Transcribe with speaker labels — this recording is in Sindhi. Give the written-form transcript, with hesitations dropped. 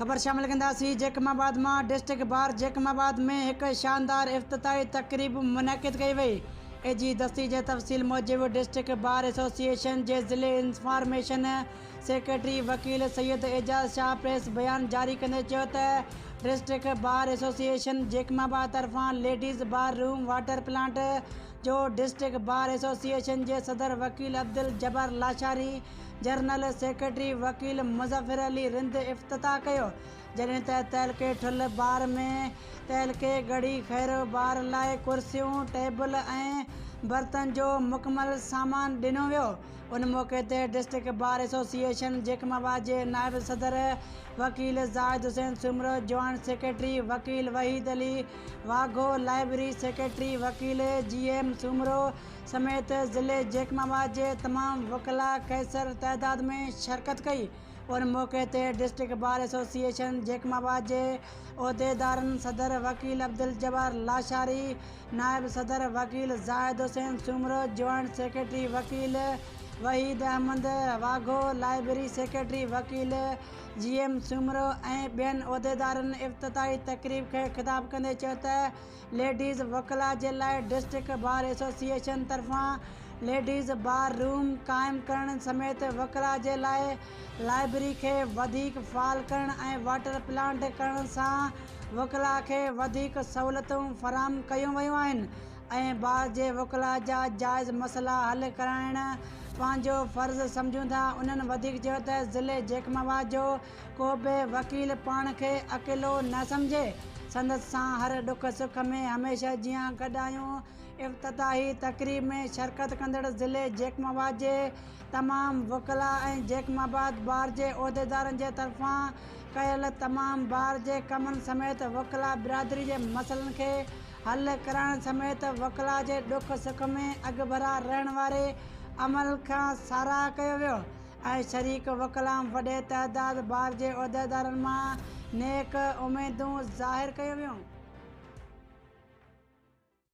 Speaker 1: خبر شامل ڪنداسين جيڪب آباد مان ڊسٽرڪٽ بار جيڪب آباد ۾ هڪ شاندار افتتاحي تقريب منعقد ڪئي وئي. اي جي دستي جي تفصيل موجب ڊسٽرڪٽ بار ايسوسيئيشن جي ضلعي انفارميشن سيڪريٽري وڪيل سيد اعجاز شاهه پريس بيان جاري ڪندي چيو ته ڊسٽرڪٽ بار ايسوسيئيشن جيڪب آباد طرفان ladies bar room water plant جو ڊسٽرڪٽ بار ايسوسيئيشن جي صدر وڪيل عبدالجبار لاشاري، جنرل سيڪريٽري وڪيل مظفر علي رند افتتاح ڪيو، جڏهن ته تعلقي ٺل بار ۾ تعلقي ڳڙهي خيرو بار لاء ڪرسيون، ٽيبل ۽ برتن جو مڪمل سامان ڏنو ويو. ان موقعي تي ڊسٽرڪٽ بار ايسوسيئيشن جيڪب آباد جي نائب صدر وڪيل زاهد حسين سومرو، جوائنٽ سيڪريٽري وڪيل وحيد علي واگهو، لائبرري سيڪريٽري وڪيل جي ايم سومرو سميت ضلعي جيڪب آباد جي تمام وڪلاء ڪثير تعداد ۾ شرڪت ڪئي. ان موقعي تي ڊسٽرڪٽ بار ايسوسيئيشن جيڪب آباد جي عهديدارن صدر وڪيل عبدالجبار لاشاري، نائب صدر وڪيل زاهد حسين سومرو، جوائنٽ سيڪريٽري وڪيل وحيد احمد واگهو، لائبرري سيڪريٽري وڪيل جي ايم سومرو ۽ ٻين عهديدارن افتتاحي تقريب کي خطاب ڪندي چيو ته ليڊيز وڪلاء جي لاء ڊسٽرڪٽ بار ايسوسيئيشن طرفان ليڊيز بار روم قائم ڪرڻ سميت وڪلاء جي لاء لائبرري کي وڌيڪ فعال ڪرڻ ۽ واٽر پلانٽ ڪرڻ سان وڪلاء کي وڌيڪ سهولتون فراهم ڪيون ويون آهن ۽ بار جي وڪلاء جا جائز مسئلا حل ڪرائڻ پنهنجو فرض سمجهون ٿا. انهن وڌيڪ چيو ته ضلعي جيڪب آباد جو ڪو به وڪيل پاڻ کي اڪيلو نه سمجهي، سندس سان هر ڏک سک ۾ هميشه جيان گڏ آهيون. افتتاحي تقريب ۾ شرڪت ڪندڙ ضلعي جيڪب آباد جي تمام وڪلاء ۽ جيڪب آباد بار جي عهديدارن جي طرفان ڪيل تمام بار جي ڪمن سميت وڪلاء برادري جي مسئلن کي حل ڪرائڻ سميت وڪلاء جي ڏک سک ۾ اڳڀرا رهڻ واري عمل کان ساراهه ڪيو ويو ۽ شريڪ وڪلائن وڏي تعداد بار جي عهديدارن مان نيڪ اميدون ظاهر ڪيون ويون.